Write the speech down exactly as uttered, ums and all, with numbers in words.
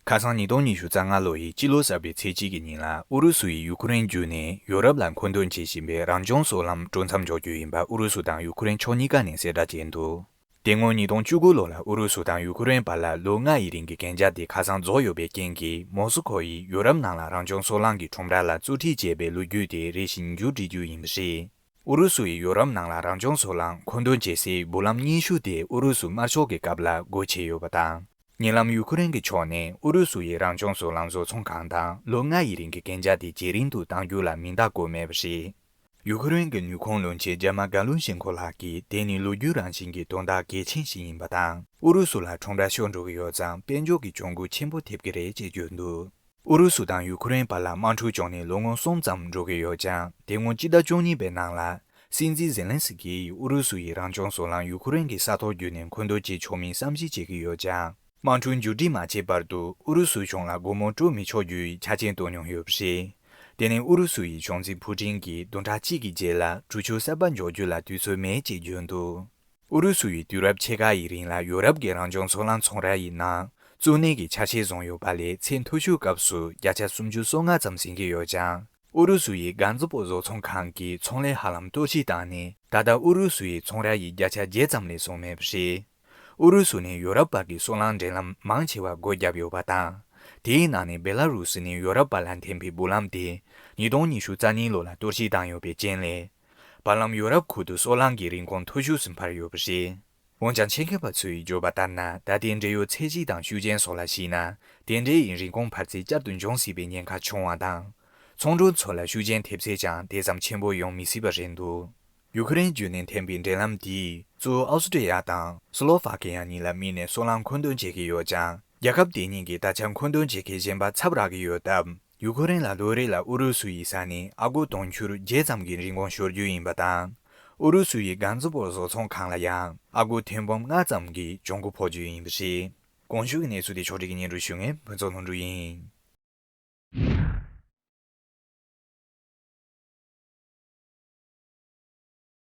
ཁ་སང་ཉིས་སྟོང་ཉི་ཤུ་རྩ་ལྔ་ལོ་ཡི་སྤྱི་ལོ་གསར་པའི་ཚེས་གཅིག་གི་ཉིན་ལ་ཨུ་རུ་སུ་ཡིས་ཡུ་ཁུ་རེན་བརྒྱུད་ནས་ཡོ་རོབ་ལ་མཁོ་འདོན་བྱེད་བཞིན་པའི་རང་བྱུང་སོལ་རླངས་སྤྲོ་མཚམས་འཇོག་རྒྱུ་ཡིན་པ་ཨུ་རུ་སུ་དང་ཡུ་ཁུ་རེན་ཕྱོགས་གཉིས་ཀ་ནས་གསལ་བསྒྲགས་བྱས་འདུག་དེ་སྔོན་ཉིས་སྟོང་བཅུ་དགུ་ལོ་ལ་ཨུ་རུ་སུ་དང་ཡུ་ཁུ་རེན་བར་ལ་ལོ་ལྔ་ཡི་རིང་གི་གན་རྒྱ་དེ་ཁ་སང་རྫོགས་ཡོད་པའི་རྐྱེན་གྱིས་མོ་སི་ཁོ་ཡིས་ཡོ་རོབ་ནང་ལ་རང་བྱུང་སོལ་རླངས་ཀྱི་ཁྲོམ་ར་ལ་རྩོད་ཁྲིད་བྱས་པའི་ལོ་རྒྱུས་དེ་རེ་ཞིག་མཇུག་སྒྲིལ་རྒྱུ་ཡིན་པ་རེད། ཨུ་རུ་སུ་ཡིས་ཡོ་རོབ་ནང་ལ་རང་བྱུང་སོལ་རླངས་མཁོ་འདོན་བྱེད་སའི་སྦུག་ལམ་རྙིང་ཤོས་དེ་ཨུ་རུ་སུ་དམར་ཤོག་གི་སྐབས་ལ་སྒོ་ཕྱེ་ཡོད་པ་དང་། ཉེ་ལམ་ཡུ་ཁུ་རེན་གྱི་ཕྱོགས་ནས་ཨུ་རུ་སུ་ཡི་རང་བྱུང་སོལ་རླངས་བཟོ་ཚོང་ཁང་དང་ལོ་ལྔ་ཡི་རིང་གི་གན་རྒྱ་དེ་ཇེ་རིང་དུ་གཏང་རྒྱུ་ལ་མིང་རྟགས་བཀོད་མེད་པ་རེད། ཡུ་ཁུ་རེན་གྱི་ནུས་ཁུངས་བློན་ཆེན་ཇ་མ་ག་ལུ་ཤིན་ཁོ་ལགས་ཀྱིས་དེ་ནི་ལོ་རྒྱུས་རང་བཞིན་གྱི་དོན་དག་གལ་ཆེན་ཞིག་ཡིན་པ་དང་། ཨུ་རུ་སུ་ལ་ཁྲོམ་ར་ཤོར་འགྲོ་གི་ཡོད་ཙང་དཔལ་འབྱོར་གྱི་གྱོང་གུན་ཆེན་པོ་ཐེབས་ཀྱི་རེད་ཅེས་བརྗོད་འདུག་ཨུ་རུ་སུ་དང་ཡུ་ཁུ་རེན་བར་ལ་དམག་འཁྲུག་བྱུང་ནས་ལོ་ངོ་གསུམ་ཙམ་འགྲོ་གི་ཡོད་ཀྱང་། དེ་སྔོན་སྤྱི་ཟླ་བཅུ་གཉིས་པའི་ནང་ལ། སྲིད་འཛིན་ཛེ་ལན་སི་ཀི་ཡིས་ཨུ་རུ་སུ་ཡི་རང་བྱུང་སོལ་རླངས་ཡུ་ཁུ་རེན་གྱི་ས་ཐོག་བརྒྱུད་ནས་མཁོ་འདོན་བྱེད་ཆོག་མིན་བསམ་གཞིག་བྱེད་ཀྱི་ཡོད་ཀྱང་། དམག་འཁྲུག་མཇུག་སྒྲིལ་མ་བྱས་བར་དུ་ཨུ་རུ་སུ་གཞུང་ལ་སྒོ་མོ་སྤྲོད་མི་ཆོག་རྒྱུའི་ཆ་རྐྱེན་བཏོན་མྱོང་ཡོད་པ་རེད། དེ་ནི་ཨུ་རུ་སུ་ཡི་གཞུང་འཛིན་ཕུ་ཀྲིན་གྱིས་བདུན་ཕྲག་གཅིག་གི་རྗེས་ལ་གྲོས་ཆོད་གསར་པ་འཇོག་རྒྱུ་ལ་དུས་ཚོད་མེད་ཅེས་བརྗོད་འདུག་ཨུ་རུ་སུ་ཡིས་དུས་རབས་ཕྱེད་ཀ་ཡི་རིང་ལ་ཡོ་རོབ་ཀྱི་རང་བྱུང་སོལ་རླངས་ཚོང་ར་ཡི་ནང་གཙོ་གནད་ཀྱི་ཆ་ཤས་བཟུང་ཡོད་པ་ལས་ཚད་མཐོ་ཤོས་སྐབས་སུ་བརྒྱ་ཆ་སུམ་ཅུ་སོ་ལྔ་ཙམ་ཟིན་གྱི་ཡོད་ཀྱང་། ཨུ་རུ་སུ་ཡི་སྒང་རྩིས་པོ་བཟོ་ཚོང་ཁང་གིས་ཚོང་ལས་ཧ་ལམ་གཏོར་བཤིག་བཏང་ནས། ད་ལྟ་ཨུ་རུ་སུ་ཡི་ཚོང་ར་ཡི་བརྒྱ་ཆ་བརྒྱད་ཙམ་ལས་བཟུང་མེད་པ་རེད། ཨུ་རུ་སུ་ནས་ཡོ་རོབ་བར་གྱི་སོལ་རླངས་འབྲེལ་ལམ་མང་ཆེ་བ་སྒོ་བརྒྱབ་ཡོད་པ་དང་། དེའི་ནང་ནས་བེ་ལ་རུ་སི་ནས་ཡོ་རོབ་བར་ལ་འཐེན་པའི་སྦུག་ལམ་དེ་ཉིས་སྟོང་ཉི་ཤུ་རྩ་གཉིས་ལོ་ལ་གཏོར་བཤིག་བཏང་ཡོད་པའི་རྐྱེན་ལས། བར་ལམ་ཡོ་རོབ་ཁུལ་དུ་སོལ་རླངས་ཀྱི་རིན་གོང་མཐོ་ཤོས་སུ་འཕར་ཡོད་པ་རེད། འོན་ཀྱང་ཆེད་མཁས་པ་ཚོས་བརྗོད་པ་ལྟར་ན། ད་ལྟའི་འབྲེལ་ཡོད་ཚད་གཞི་དང་ཤུགས་རྐྱེན་སོགས་ལ་གཞིགས་ན། དེ་འབྲེལ་ཡིན་རིན་གོང་འཕར་ཚད་བསྐྱར་དུ་འབྱུང་སྲིད་པའི་ཉེན་ཁ་བྱུང་བ་དང་། ཚོང་མགྲོན་ཚོ་ལ་ཤུགས་རྐྱེན་ཐེབས་ཚད་ཀྱང་དེ་ཙམ་ཆེན་པོ་ཡོང་མི་སྲིད་པ་རེད་འདུག་ཡུ་ཁུ་རེན་བརྒྱུད་ནས་འཐེན་པའི་འབྲེལ་ལམ་དེས་གཙོ་བོ་ཨོ་སི་ཀྲི་ཡ་དང་སི་ལོ་ཝ་ཀི་ཡ་གཉིས་ལ་དམིགས་ནས་སོལ་རླངས་མཁོ་འདོན་བྱེད་ཀྱི་ཡོད་ཀྱང་། རྒྱལ་ཁབ་དེ་གཉིས་ཀྱིས་ད་ཆ་མཁོ་འདོན་བྱེད་མཁན་གཞན་པ་ཚབ་རག་གི་ཡོད་སྟབས། ཡུ་ཁུ་རེན་ལ་ལོ་རེ་ལ་ཨུ་རུ་སུ་ཡི་ས་ནས་ཨ་སྒོར་དུང་ཕྱུར་བརྒྱད་ཙམ་གྱི་རིན་གོང་ཤོར་རྒྱུ་ཡིན་པ་དང་། ཨུ་རུ་སུ་ཡི་སྒང་རྩིས་པོ་བཟོ་ཚོང་ཁང་ལ་ཡང་ཨ་སྒོར་ཐེར་འབུམ་ལྔ་ཙམ་གྱི་གྱོང་གུན་ཕོག་རྒྱུ་ཡིན་པ་རེད། གོང་ཞུས་ཀྱི་གནས་ཚུལ་དེ་ཕྱོགས་སྒྲིག་གིས་སྙན་སྒྲོན་ཞུ་མཁན་ཕུན་ཚོགས་ལྷུན་གྲུབ་ཡིན།